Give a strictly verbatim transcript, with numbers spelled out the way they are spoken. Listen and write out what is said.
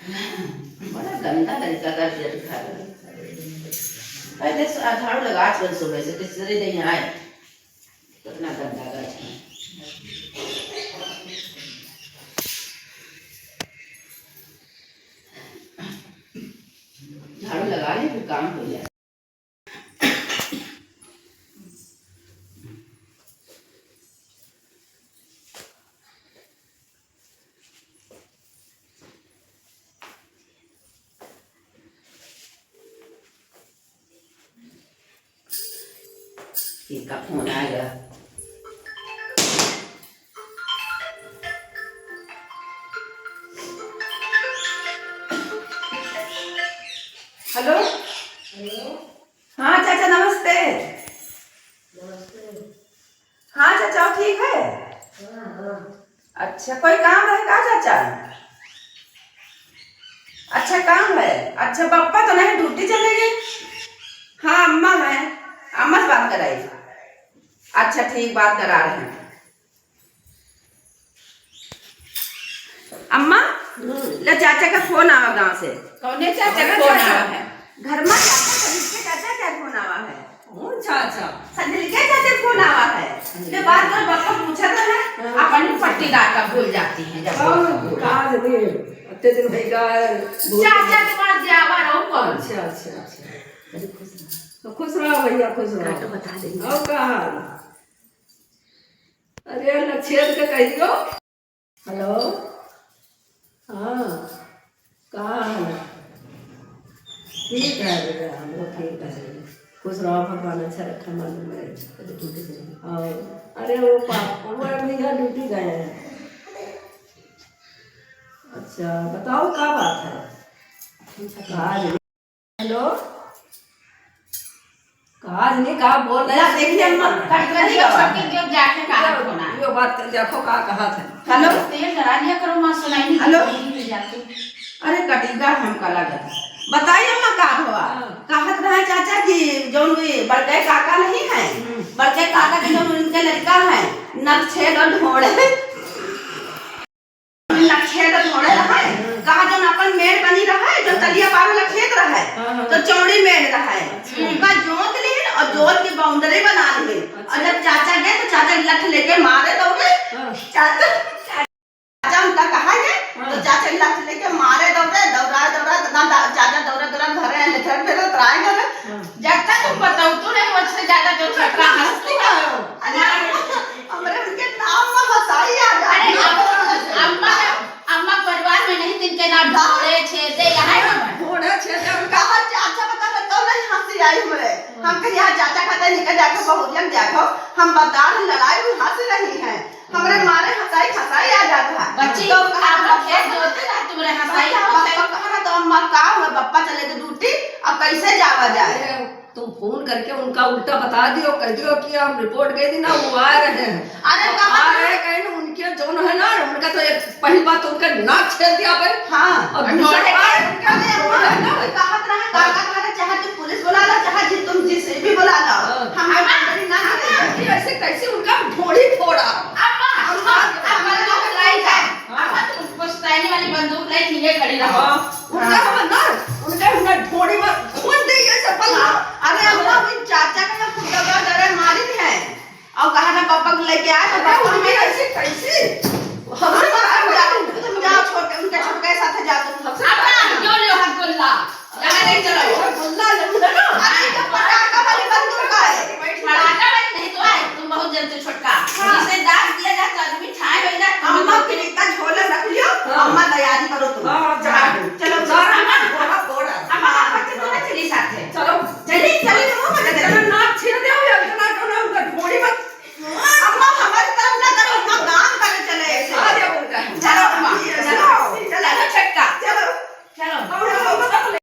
बड़ा गंदा लड़का का पेट खा रहा है। पहले से झाड़ू लगा के सुबह से किसरे नहीं आए। कितना गंदा घर है। झाड़ू लगा ले, फिर काम हो जाए। किसका फोन आ गया? हेलो। हेलो। हाँ चाचा, नमस्ते। नमस्ते। हाँ चाचा, ठीक है? हाँ, हाँ। अच्छा, कोई काम रहे का चाचा? अच्छा, काम है। अच्छा, पप्पा तो नहीं, ड्यूटी चले गए। हाँ, अम्मा है, अम्मा से बात कराई। अच्छा, ठीक, बात करा रहे हैं। अम्मा, हम्म। ले चाचा का फोन आवा गाँव से। कौने चाचा का फोन आवा है? घर में चाचा, सदीप के चाचा का फोन आवा है। कौन चाचा? सदीप के चाचा फोन आवा है। ले बात कर, बप्पा पूछा था ना, हाँ। अपन पट्टीदार का भूल जाती हैं जब कौन? भूल। का जनी, अत्ते दिन भई का भूल चाचा गए। के पास जावा रहो कौन? अच्छा, अच्छा, अच्छा। अरे खुश रहो। तो खुश रहो भैया, खुश रहो। काटो बता देंगे। और का हाल? अरे, लक्षेत के कह दियो। हेलो, हाँ, का हाल है? ठीक है भैया, हम लोग ठीक है। खुश रहो, भगवान अच्छा रखा, मालूम है। और, अरे, वो पा-, वो भैया ड्यूटी गए हैं। अच्छा, बताओ, का बात है? का हेलो, का जनी का बोल रहे ना, हैं? देखिए अम्मा, कट कर दिया, सबके जो जाके कहा यो, होना। यो बात कर, देखो का कहा था। हेलो। तेल डरा लिया करो, माँ सुनाई नहीं हेलो। देती, नहीं जाती। अरे कटिका हमका लगा। बताइए अम्मा का हुआ? हाँ। कहत रहे चाचा कि जौन वे बड़के काका नहीं है, हम्म। बड़के काका के जौन उनके लड़का है, नक छेद और ढोड़े। लक्षेत थोड़े रहे, कहा जौन अपन मेड़ बनी रहे, जौन तलिया पार वाला खेत रहे, हाँ, हाँ। तो चौड़ी मेड़ रहे। अच्छा। उनका जोत लिहिन और जोत के boundary बना लिहिन। अच्छा। और जब चाचा गए तो चाचा लठ लेके मारे दौड़े। हाँ। चाचा, चाचा उनका कहा है, हाँ। तो चाचा लठ लेके मारे दौड़े, दौड़ा, दौड़ा, इतना दा-, चाचा दौड़ा, दौड़ा घर आए, लेकर फिर उतराए घर। हाँ। जब तक तुम बताओ, तू नहीं मुझसे ज्यादा जो छोटा हंसती है। अरे, हमरे उनके नाम में हंसाई आ जाती है। अरे, अम्मा, अम्मा परिवार में नहीं, तिनके नाम ढोड़े, छेदे, यहाँ है। ढोड़े, छेदे, उनका हर चाचा बता रहे, तो नहीं हंसी आई हमरे। हम कहे, "यहाँ चाचा खाते निकल जाके बहुरिया में देखो, हम बता रहे, लड़ाई में हंस रही हैं।" हमरे मारे हंसाई, हंसाई आ जाता है। बच्ची, तो कहा, आप लोग खेत जोतते रहे, तुम्हारे हंसाई बप्पा, बप्पा कहा ना, तो अम्मा का हुआ, बप्पा चले गए ड्यूटी, अब कैसे जावा जाए? अरे, तुम फोन करके उनका उल्टा बता दियो, कह दियो कि हम रिपोर्ट गए थे ना, वो आ रहे हैं। अरे, अब कहा आ रहे हैं, कहीं ना उनके जौन है ना, उनका तो एक पहली बात तो उनका नाक छेद दिया भाई। हाँ। और दूसरा अरे, बात उनका अरे, वो है ना, अरे, कहा रहा, काका कहा रहा, चाहे तुम पुलिस बुला लो, चाहे जी तुम जेसीबी बुला लो, हाँ। हम अम्मा, लोग ना अम्मा, करेंगे। ये ऐसे कैसे उनका ढोड़ी फोड़ा? अम्मा, अम्मा, अम्मा, बंदूक लाई है। हाँ। अम्मा, तुम पुश्तैनी वाली बंदूक लाई, सीधे खड़ी रहो। हाँ। उनका हाँ। हम ना, उनका हमने ढोड़ी में घुस दे ये चप्पल। हाँ। अरे अम्मा, वो चाचा का ना खुद दबा डरे मारी है। और कहा ना पापा को लेके आए, तो अरे पापा उनकी हमें ऐसी कैसी? हमसे बात कर